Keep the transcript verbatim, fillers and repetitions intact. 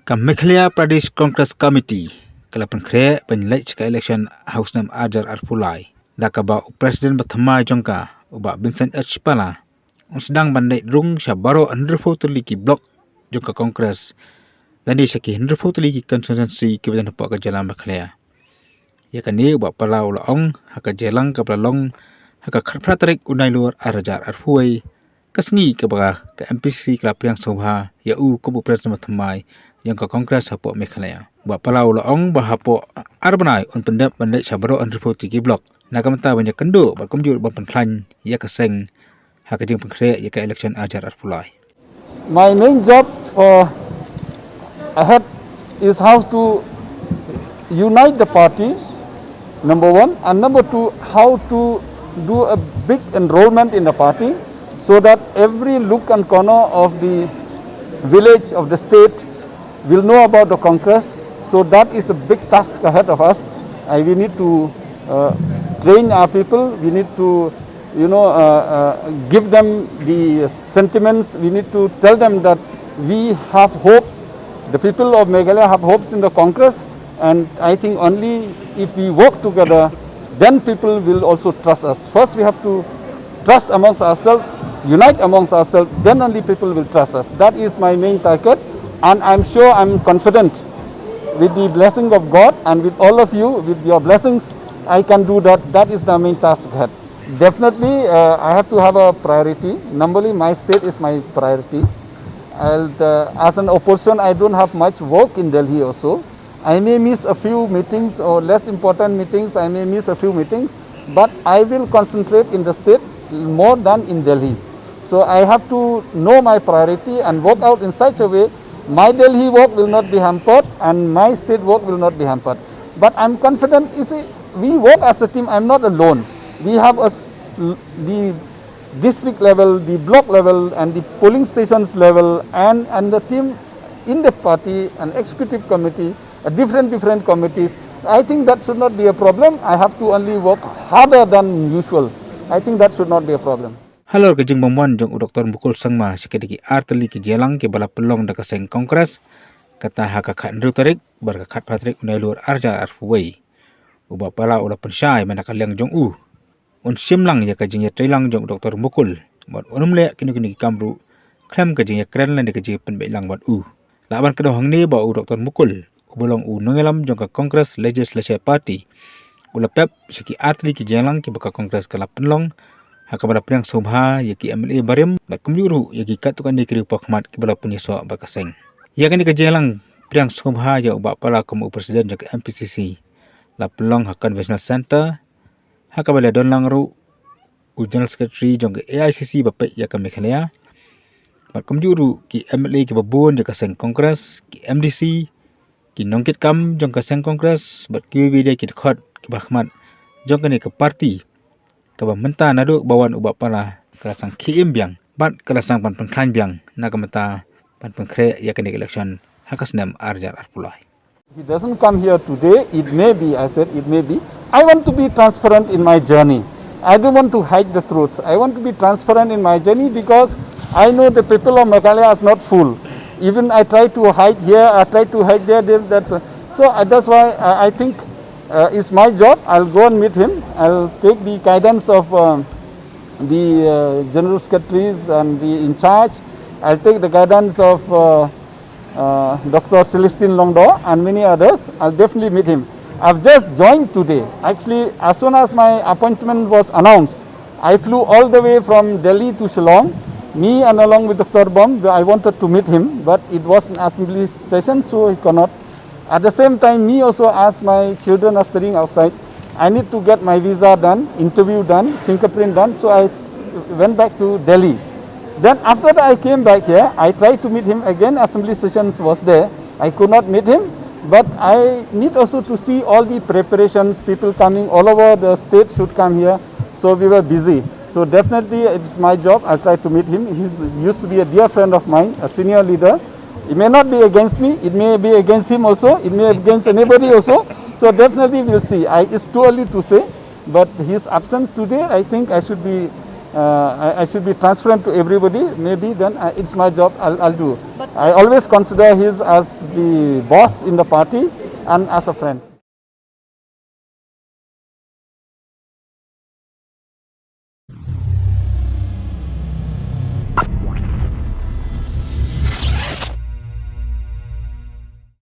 Ka Meghalaya Pradesh Congress Committee ka la pynkhreh ban leit sha ka election ha u snem ar hajar arphew lai, da kaba u president ba thymmai jong ka, u Bah Vincent H Pala, un sdang ban leit rung sha baroh hynriewphew tylli ki block jong ka Congress, lane sha ki hynriewphew tylli ki constituency kiba don hapoh ka jylla Meghalaya. Ïa kane u Bah Pala u la ong ha ka jingïalang kaba la long ha ka khatphra tarik u Nailur ar hajar arphew wei, ka sngi kaba ka M P C C ka la pdiang sngewbha ïa u kum u president ba thymmai jong ka Congress hapoh Meghalaya. U Bah Pala u la ong ba hapoh ar bnai un pyndep ban leit sha baroh hynriewphew tylli ki block, na ka bynta ban ïakynduh bad kumjuh ban pynkhlaiñ ïa ka seng ha ka jingpynkhreh ïa ka election ar hajar arphew lai. My main job, uh, ahead is how to unite the party, number one, and number two, how to do a big enrollment in the party so that every nook and corner of the village, of the state, will know about the Congress. So that is a big task ahead of us. Uh, we need to, uh, train our people. We need to, you know, uh, uh, give them the sentiments. We need to tell them that we have hopes. The people of Meghalaya have hopes in the Congress, and I think only if we work together, then people will also trust us. First, we have to trust amongst ourselves, unite amongst ourselves, then only people will trust us. That is my main target, and I'm sure, I'm confident, with the blessing of God and with all of you, with your blessings, I can do that. That is the main task ahead. Definitely, uh, I have to have a priority. Normally, my state is my priority. And, uh, as an opposition, I don't have much work in Delhi also. I may miss a few meetings or less important meetings, I may miss a few meetings, but I will concentrate in the state more than in Delhi. So I have to know my priority and work out in such a way my Delhi work will not be hampered and my state work will not be hampered. But I'm confident, you see, we work as a team, I'm not alone. We have a s-, the district level, the block level, and the polling stations level, and, and the team in the party and executive committee, uh, different, different committees. I think that should not be a problem. I have to only work harder than usual. I think that should not be a problem. Halor ka jingbym wan jong u Doktor Mukul Sangma sha kine ki ar tylli ki jingïalang kiba la pynlong da ka seng Congress, kata ha ka khathynriew tarik bad ka khatphra tarik u Nailur ar hajar arphew wei, u Bah Pala u la pynshai mynta ka liang jong u, un shim lang ïa ka jingïatreilang jong u Doktor Mukul bad un ym leh kino kino ki kam ruh khlem ka jingïakren lane ka jingpynbeit lang bad u. Lah ban kdew hangne ba u Doktor Mukul, uba long u nongïalam jong ka Congress Legislature Party, u la pep sha ki ar tylli ki jingïalang kiba ka Congress ka la pynlong, ha kaba la pdiang sngewbha ïa ki M L A barim bad kumjuh ruh ïa ki katto katne ki riew pakhmat kiba la pynïasoh bad ka seng. Ïa kane ka jingïalang pdiang sngewbha ïa u Bah Pala kum u president jong ka M P C C la pynlong ha Conventional Centre, ha kaba la don lang ruh u General Secretary jong ka A I C C ba peit ïa ka Meghalaya, bad kumjuh ruh ki M L A kiba bun jong ka seng Congress, ki M D C, ki nongkitkam jong ka seng Congress bad kiwei kiwei de ki dkhot kiba khmat jong kane ka party, kaba mynta naduh ba wan u Bah Pala ka la sdang khie im biang bad ka la sdang ban pynkhlaiñ biang na ka bynta ban pynkhreh ïa kane ka election ha ka snem ar hajar arphew lai. He doesn't come here today, it may be, I said, it may be. I want to be transparent in my journey. I don't want to hide the truth. I want to be transparent in my journey because I know the people of Meghalaya is not fool. Even I try to hide here, I try to hide there, there, that's, uh, so, uh, that's why I, I think, uh, it's my job. I'll go and meet him. I'll take the guidance of, um, the, uh, general secretaries and the in charge. I'll take the guidance of, uh, uh, Doctor Celestine Lyngdoh and many others. I'll definitely meet him. I've just joined today. Actually, as soon as my appointment was announced, I flew all the way from Delhi to Shillong. Me and along with Doctor Bom, I wanted to meet him, but it was an assembly session, so he cannot. At the same time, me also, as my children are studying outside, I need to get my visa done, interview done, fingerprint done. So I went back to Delhi. Then after that, I came back here. I tried to meet him again. Assembly sessions was there. I could not meet him. But I need also to see all the preparations, people coming all over the state should come here. So we were busy. So definitely, it's my job. I'll try to meet him. He used to be a dear friend of mine, a senior leader. It may not be against me. It may be against him also. It may be against anybody also. So definitely, we'll see. I, it's too early to say. But his absence today, I think I should be, uh, I, I should be transparent to everybody. Maybe then, uh, it's my job. I'll, I'll do. But I always consider him as the boss in the party and as a friend.